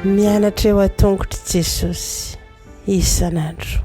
Mianatra eo an-tongotr'i Jesosy isan'andro.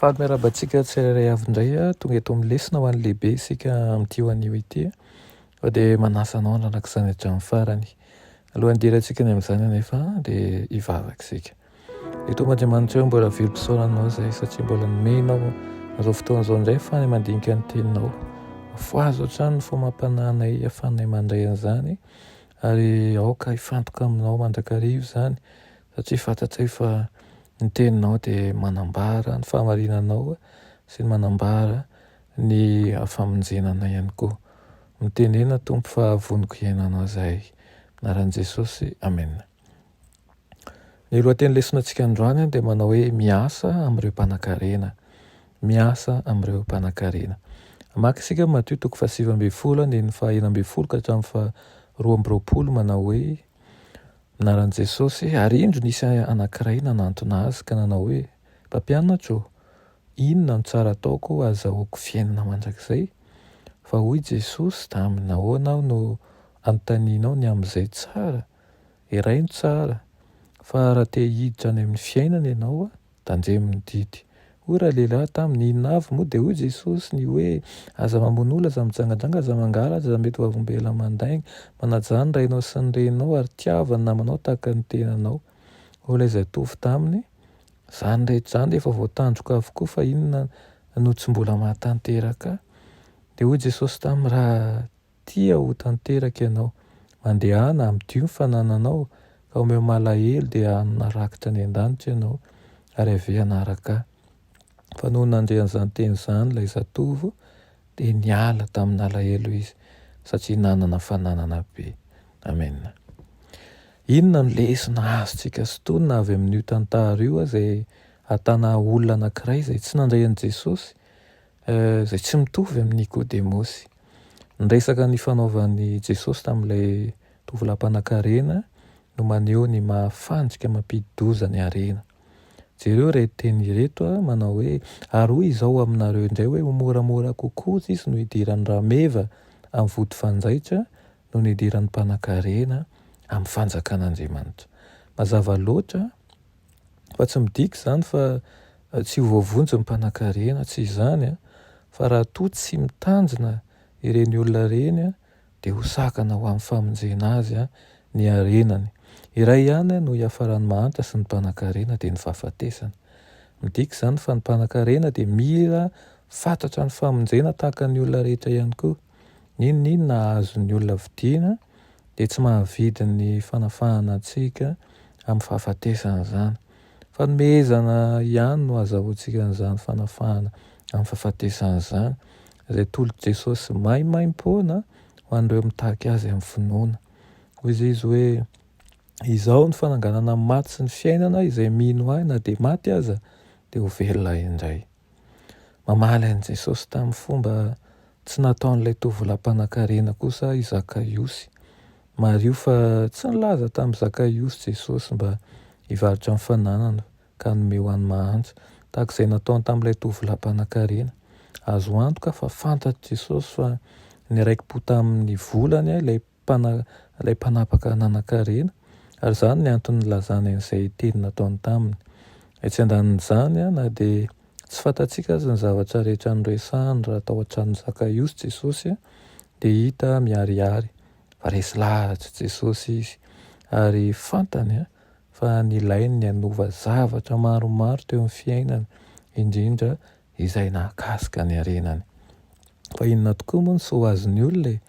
Faly miarahaba antsika tsirairay avy indray tonga eto amin'ny lesona ho an'ny lehibe isika amin'ity ho anio ity. Fa dia manasa anao hanaraka izany hatramin'ny farany. Alohan'ny hidirantsika ny amin'izany anefa dia hivavaka isika. Ry Tompo Andriamanitra ô, mbola velom-pisaorana Anao izahay satria mbola nomenao an'izao fotoana izao indray afahana mandinika ny Teninao. Afohazo hatrany ny fo amam-panahinay ahafahanay mandray an'izany ary aoka hifantoka Aminao mandrakariva izany satria fantatray fa ny Teninao dia manambara ny fahamarinanao sy ny manambara ny famonjena anay ihany koa. Mitenena Tompo fa voniko hiaina Anao izahay. Anaran'i Jesosy, Amena. Ny lohateny lesonantsika androany dia manao hoe miasa amin'ireo mpanankarena. Miasa amin'ireo mpanankarena. Hamaky isika Matio toko faha-19 andininy faha-16 ka hatramin'ny faha-22 manao hoe Anaran'i Jesosy, ary indro nisy anankiray nanantona azy ka nanao hoe, Mpampianatra ô, Inona no tsara ataoko hahazahoako fiainana mandrakizay? Fa hoy Jesosy taminy, Nahoana aho no anontanianao ny amin'izay tsara? Iray no tsara, fa raha te hiditra any amin'ny fiainana ianao, tandremo ny didy. Hoy ralehilahy taminy, Inona avy moa? Dia hoy Jesosy, Ny hoe, Aza mamono olona, aza mijangajanga, aza mangalatra, aza mety vavolombelona mandainga, manajà ny rainao sy ny reninao, ary tiava ny namanao tahaka ny tenanao. Hoy ilay zatovo taminy, Izany rehetra izany dia efa voatandriko avokoa fa inona no tsy mbola mahatanteraka ahy? Dia hoy Jesosy taminy, Raha tia ho tanteraka ianao, mandehana, amidio ny fanananao, ka omeo malahelo dia hanana rakitra any an-danitra ianao, ary avia hanaraka ahy. Fa nony nandre an'izany teny izany ilay zatovo, dia niala tamin'alahelo izy, satria nanana fananana be. Amena. Inona no lesona azontsika sintonina avy amin'io tantara io izay ahitana olona anankiray izay tsy nandray an'i Jesosy, izay tsy mitovy amin'i Nikodemosy? Ny resaka nifanaovan'i Jesosy tamin'ilay tovolahy mpanankarena no maneho ny maha fandrika mampidi-doza ny harena. Jereo ireto teny ireto manao hoe, Ary hoy izao aminareo indray hoe ho moramora kokoa izy no hidiran'ny rameva amin'ny vody fanjaitra no nidiran'ny mpanankarena amin'ny fanjakan'Andriamanitra. Mazava loatra fa tsy midika izany fa tsy ho voavonjy ny mpanankarena, tsy izany fa raha toa tsy mitanjona ireny olona ireny dia ho sakana ho amin'ny famonjena azy ny harenany. Iray ihany no hiafaran'ny mahantra sy ny mpanankarena dia ny fahafatesana. Midika izany fa ny mpanankarena dia mila fatratra ny famonjena tahaka ny olona rehetra ihany koa. N'inon'inona azon'ny olona vidiana dia tsy mahavidy ny fanafahana antsika amin'ny fahafatesana izany. Fanomezana ihany no azahoantsika an'izany fanafahana amin'ny fahafatesana izany, izay tolotr'i Jesosy maimaimpoana ho an'ireo mitaky azy amin'ny finoana. Hoy izy hoe, Izaho no fananganana ny maty sy ny fiainana, izay mino ahy na dia maty aza dia ho velona indray. Mamaly an'i Jesosy tamin'ny fomba tsy nataon'ilay tovolahy mpanankarena kosa i Zakaiosy. Mariho fa tsy nilaza tamin'i Zakaiosy Jesosy mba hivarotra ny fananany ka hanome ho an'ny mahantra, tahaka izay nataony tamin'ilay tovolahy mpanankarena. Azo antoka fa fantatr'i Jesosy fa niraiki-po tamin'ny volany ilay ilay mpanapaka nanan-karena, ary izany ny antony nilazany an'izay teny nataony taminy. Etsy andanin'izany, na dia. Tsy fantatsika aza ny zavatra rehetra noresahany raha tao an-tranon'i Zakaiosy Jesosy dia hita miharihary fa resy lahatr'i Jesosy izy ary fantany fa nilainy ny hanova zavatra maromaro teo amin'ny fiainany, indrindra izay nahakasika ny harenany. Fa inona tokoa moa ny soa azon'ny olona e,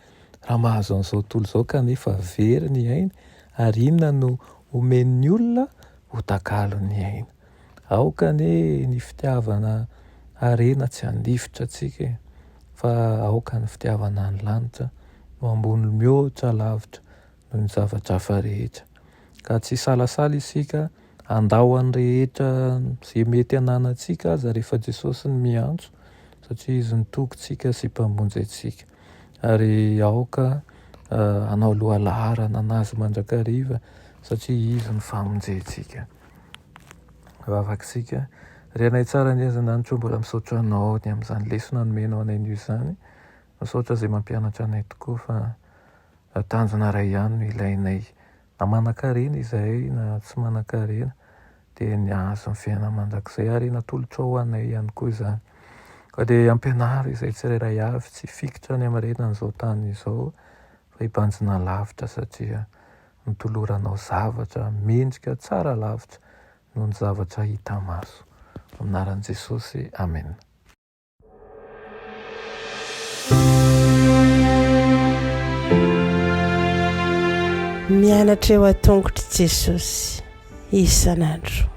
raha mahazo an'izao tontolo izao kanefa very ny ainy, ary inona no omen'ny olona ho takalon'ny aina? Aoka anie ny fitiavana harena tsy handifotra antsika e, fa aoka ny fitiavana ny lanitra no ambony mihoatra lavitra noho ny zavatra hafa rehetra. Ka tsy hisalasala isika handao ny rehetra izay mety hananantsika aza rehefa Jesosy no miantso satria Izy no Tokintsika sy Mpamonjy antsika. Ary aoka hanao lohalaharana an'Azy mandrakariva satria Izy no famonjentsika. Vavaka isika. Ry Anay tsara anie Andriamanitra ô, mbola misaotra Anao ny amin'izany lesona nomenao anay anio izany. Misaotra izay mampianatra anay tokoa fa tanjona iray ihany no ilainay. Na manan-karena izahay na tsy manan-karena dia ny hahazo ny fiainana mandrakizay ary natolotrao ho anay ihany koa izany. Ka dia ampianaro izay tsirairay avy tsy hifikitra any amin'ny harenan'izao tany izao fa hibanjina lavitra satria notoloranao zavatra mendrika tsara lavitra noho ny zavatra hita maso. Amin'ny anaran'i Jesosy, Amena. Mianatra eo an-tongotr'i Jesosy isan'andro.